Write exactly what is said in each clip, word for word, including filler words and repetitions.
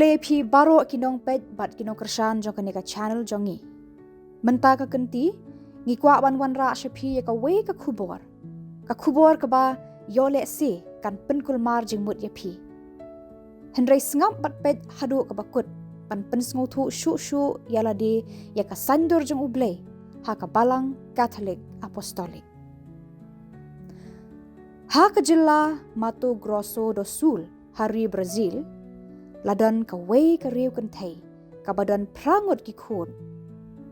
Khublei ïa phi baroh ki nongpeit bad ki nongkyrshan jong kane ka channel jong ngi. Mynta ka kynti, ngi kwah ban wanrah sha phi ïa kawei ka khubor. Ka khubor kaba ïoh lehse kan pynkulmar jingmut ïa phi. Hynrei sngap bad peit haduh kaba kut ban pynsngewthuh shuh shuh ïa lade ïa ka saiñdur jong U Blei ha ka Balang Katholik Apostolic. Ha ka jylla Mato Grosso do Sul, ha ri Brazil, la don kawei ka riew kynthei kaba don phra ngut ki khun.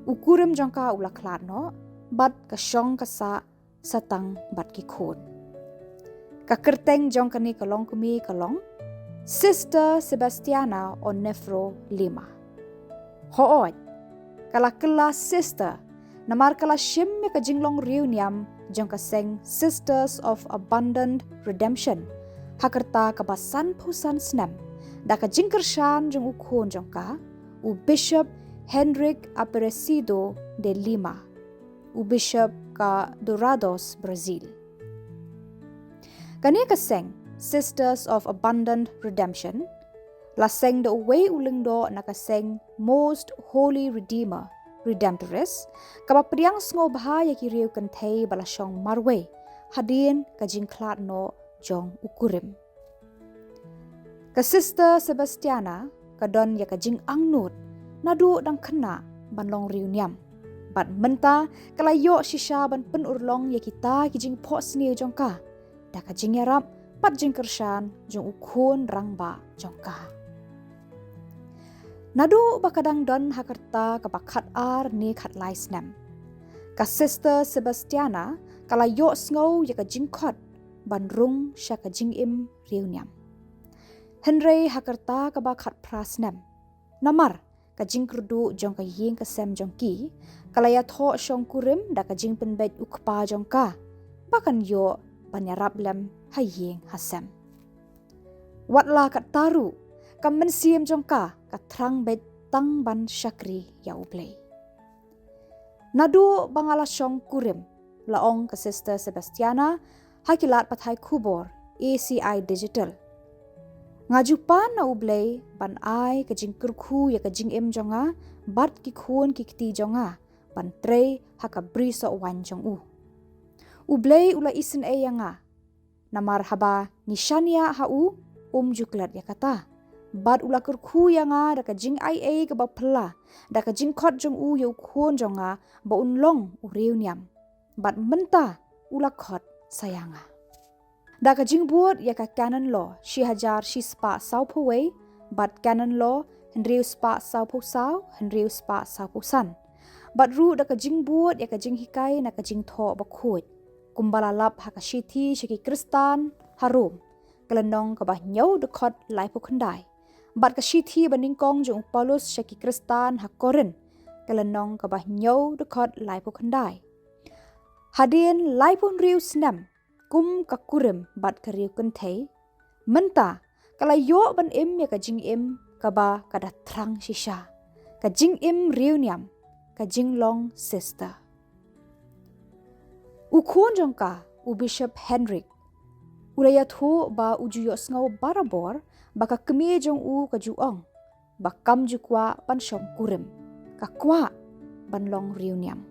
U kurim jong ka u la khlad noh bad ka shong ka sah satang bad ki khun. Ka kyrteng jong kane ka longkmie ka long Sister Sebastiana Onefro Lima. Hooid, ka la kylla sister namar ka la shim ïa ka jinglong riewniam jong ka seng Sisters of Abundant Redemption ha ka rta kaba sanphew san snem da ka jingkyrshan jong u khun jong ka, u Bishop Henrique Aparecido de Lima, u Bishop ka Dourados, Brazil. Kane ka seng Sisters of Abundant Redemption la seng da uwei u lyngdoh na ka seng Most Holy Redeemer, Redemptorist, kaba pdiang sngewbha ïa ki riew kynthei ba la shong marwei hadien ka jingkhlad noh jong u kurim. Ka Sister Sebastiana ka don ïa ka jingangnud naduh dang khynnah ban long riewniam. Bad mynta ka la ïoh shisha ban pynurlong ïa kita ki jingphohsniew jong ka da ka jingïarap bad jingkyrshan jong u khun rangbah jong ka. Naduh ba ka dang don ha ka rta kaba khatar ne khatlai snem, ka Sister Sebastiana ka la ïohsngew ïa ka jingkhot ban rung sha ka jingim riewniam. Hynrei ha ka rta kaba khatphra snem, namar ka jingkyrduh jong ka ïing ka sem jong ki, ka la ïathoh shongkurim da ka jingpynbeit u kpa jong ka ba kan ïoh ban ïarap lem ha ïing ha sem. Wat la katta ruh, ka mynsiem jong ka ka thrang beit tang ban shakri ïa U Blei. Naduh ba nga la shongkurim, la ong ka Sister Sebastiana ha ki lad pathai khubor A C I Digital, nga ju pan na U Blei ban ai ka jingkyrkhu ïa ka jingim jong nga bad ki khun ki kti jong nga ban trei ha ka brisoh waiñ jong u. U Blei u la isynei ïa nga, namar haba ngi shaniah ha u, um ju klet ïa kata. Bad u la kyrkhu ïa nga da ka jingaiei kaba phylla da ka jingkhot jong u ïa u khun jong nga ba un long u riewniam. Bad mynta u la khot sa ïa nga. Da ka jingbud ïa ka Canon Law shi hajar shispah sawphew wei bad Canon Law hynriew spah sawphew saw, hynriew spah sawphew san. Bad ruh da ka jingbud ïa ka jinghikai na ka Jingthoh Bakhuid, kumba la lap ha ka Shithi sha ki Khristan ha Rom, ka lynnong kaba hynñiew, dkhot laiphew khyndai, bad ka Shithi Banyngkong jong u Paulus sha ki Khristan ha Korinth, ka lynnong kaba hynñiew, dkhot laiphew khyndai. Hadien laiphew hynriew snem kum ka kurim bad ka riew kynthei, mynta ka la ïoh ban im ïa ka jingim kaba ka da thrang shisha, ka jingim riewniam, ka jinglong sister. U khun jong ka, u Bishop Henrik, u la ïathuh ba u ju ïohsngew barabor ba ka kmie jong u ka ju ong ba kam ju kwah ban shongkurim, ka kwah ban long riewniam.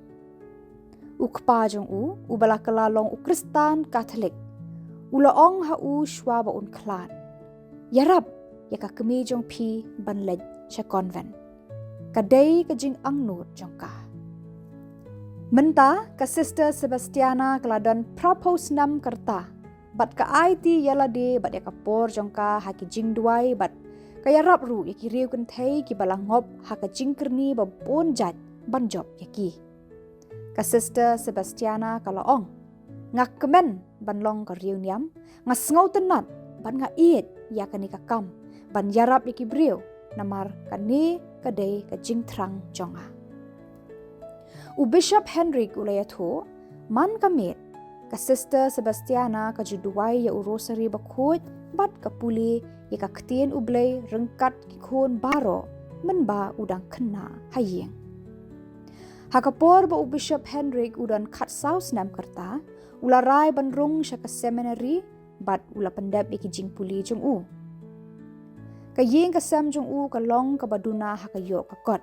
U kpa jong u, uba la kylla long u Khristan Katholik, u la ong ha u shwa ba un khlad, ïarap ïa ka kmie jong phi ban leit sha convent. Ka dei ka jingangnud jong ka. Mynta ka Sister Sebastiana ka la don phraphew snem ka rta, bad ka aiti ïa lade bad ïa ka por jong ka ha ki jingduwai bad ka ïarap ruh ïa ki riew kynthei kiba la ngop ha ka jingkyrni ba bun jait ban jop ïa ki. Ka Sister Sebastiana ka la ong, nga kmen ban long ka riewniam, nga sngewtynnat bad nga ïeit ïa kane ka kam ban ïarap ïa ki briew, namar kane ka dei ka jingthrang jong nga. U Bishop Henrik u la ïathuh, man ka miet, ka Sister Sebastiana ka ju duwai ïa u Rosary Bakhuid bad ka pule ïa ka Ktien U Blei ryngkat ki khun baroh mynba u dang khynnah ha ïing. Ha ka por ba u Bishop Henrik u don khatsaw snem ka rta, u la rai ban rung sha ka seminary bad u la pyndep ïa ki jingpule jong u. Ka ïing ka sem jong u ka long kaba duna ha ka ïoh ka kot.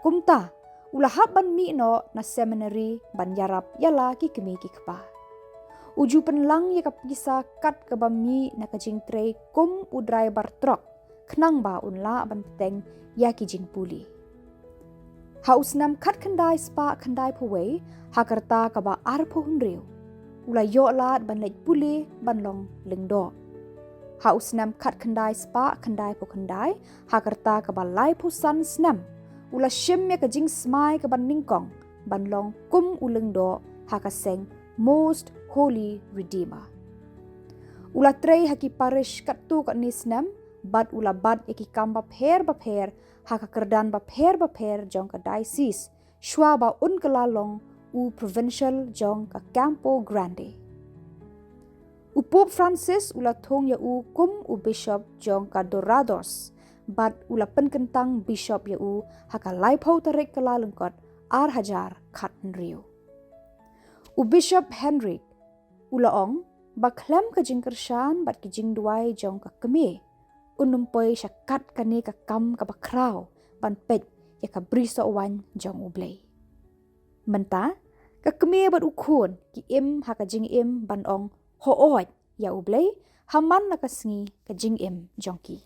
Kumta, u la hap ban mih noh na seminari ban ïarap ïa la ki kmie ki kpa. U ju pynlang ïa ka pisa kat kaba mih na ka jingtrei kum u driver truck, khnang ba un lah ban bteng ïa ki jingpule. Ha u snem khatkhyndai spah khyndai phew wei, ha ka rta kaba arphew hynriew, u la ïoh lad ban leit pule ban long lyngdoh. Ha u snem khatkhyndai spah khyndai phew khyndai, ha ka rta kaba laiphew san snem, u la shim ïa ka jingsmai kaba nyngkong ban long kum u lyngdoh ha ka seng Most Holy Redeemer. U la trei ha ki parish katto katne snem, bad u la bat ïa ki kam bapher bapher ha ka kyrdan bapher bapher jong ka diocese, shwa ba un kylla long u provincial jong ka Campo Grande. U Pope Francis u la thung ïa u kum u bishop jong ka Dorados, bad u la pynkyntang bishop ïa u ha ka laiphew tarik Kyllalyngkot ar hajar khathynriew. U Bishop Henryk u la ong ba khlem ka jingkyrshan bad ki jingduwai jong ka kmie, un ym poi sha kat kane ka kam kaba khraw ban peit ïa ka brisoh waiñ jong U Blei. Mynta, ka kmie bad u khun ki im ha ka jingim ban ong hooid ïa U Blei ha man la ka sngi ka jingim jong ki.